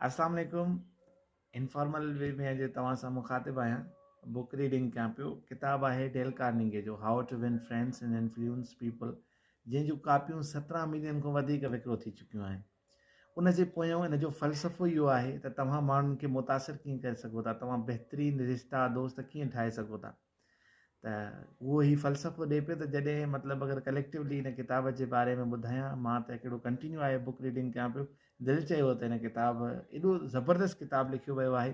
السلام عليڪم informal V ۾ اڄ توهان سان مخاطب آهيان بڪ ريڊنگ ڪيان پيو ڪتاب آهي ڊيل ڪارنيگي جو how to win friends and influence people جنهن جون ڪاپيون 17 ملين کان وڌيڪ وڪرو ٿي چڪيون آهن ان جي پويان ان جو فلسفو اهو آهي ته توهان ماڻهن کي متاثر ڪيئن ڪري سگهو ٿا توهان بهترين رشتا دوست ڪيئن ٺاهي سگهو ٿا ته اهو هي فلسفو ڏئي پيو ته جڏهن مطلب اگر ڪليڪٽيولي هن ڪتاب جي باري ۾ ٻڌايان مان ته هڪڙو ڪنٽينيو آهي بڪ ريڊنگ ڪيان پيو دل چيو ته هن ڪتاب ايڏو زبردست ڪتاب لکيو ويو آهي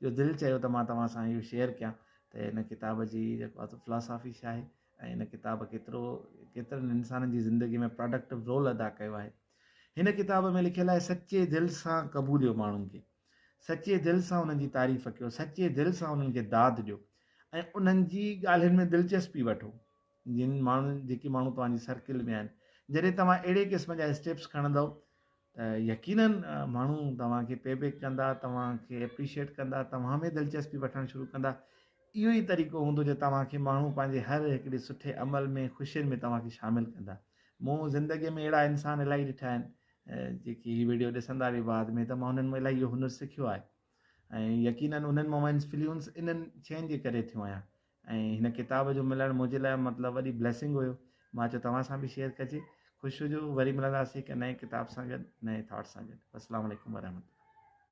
جو دل چيو ته مان توهان سان اهو شيئر ڪيان ته هن ڪتاب جي جيڪو آهي فلاسافي ڇا آهي ۽ هن ڪتاب ڪيترو ڪيترن انسانن جي زندگي ۾ پراڊڪٽو رول ادا ڪيو آهي هن ڪتاب ۾ لکيل آهي سچي دل سان قبوليو ماڻهن کي سچي دل سان انهن جي تعريف ڪيو، سچي دل سان انهن کي داد ڏيو ۽ انهن جي ڳالهين ۾ دلچسپي وٺو جن ماڻهن جيڪي ماڻهو توهان جي سرڪل ۾ آهن. جڏهن توهان اهڙي قسم جا اسٽيپس کڻندؤ ته يقينن ماڻهو توهان کي پي بيڪ ڪندا، توهان کي اپريشيٽ ڪندا، توهان ۾ دلچسپي وٺڻ شروع ڪندا. اهو ئي طريقو هوندو جو توهان کي ماڻهو پنهنجي هر هڪڙي سٺي عمل ۾ خوشين ۾ توهان کي شامل ڪندا. مون زندگي ۾ اهڙا انسان الاهي ڏٺا آهن جيڪي هي ويڊيو ڏسندا به بعد ۾ ته مان انهن مان الاهي اهو هنر سکيو آهي ۽ يقينن انهن مان مان انفلوئنس انهن شين جي ڪري ٿيو آهيان ۽ هن ڪتاب جو ملڻ منهنجي لاء مطلب وڏي بليسنگ هيو مان چيو توهان سان به شيئر ڪجي خوش هجو وري ملنداسين هڪ نئين ڪتاب سان گڏ نئين ٿاٽ سان گڏ السلام عليڪم ورحمة الله.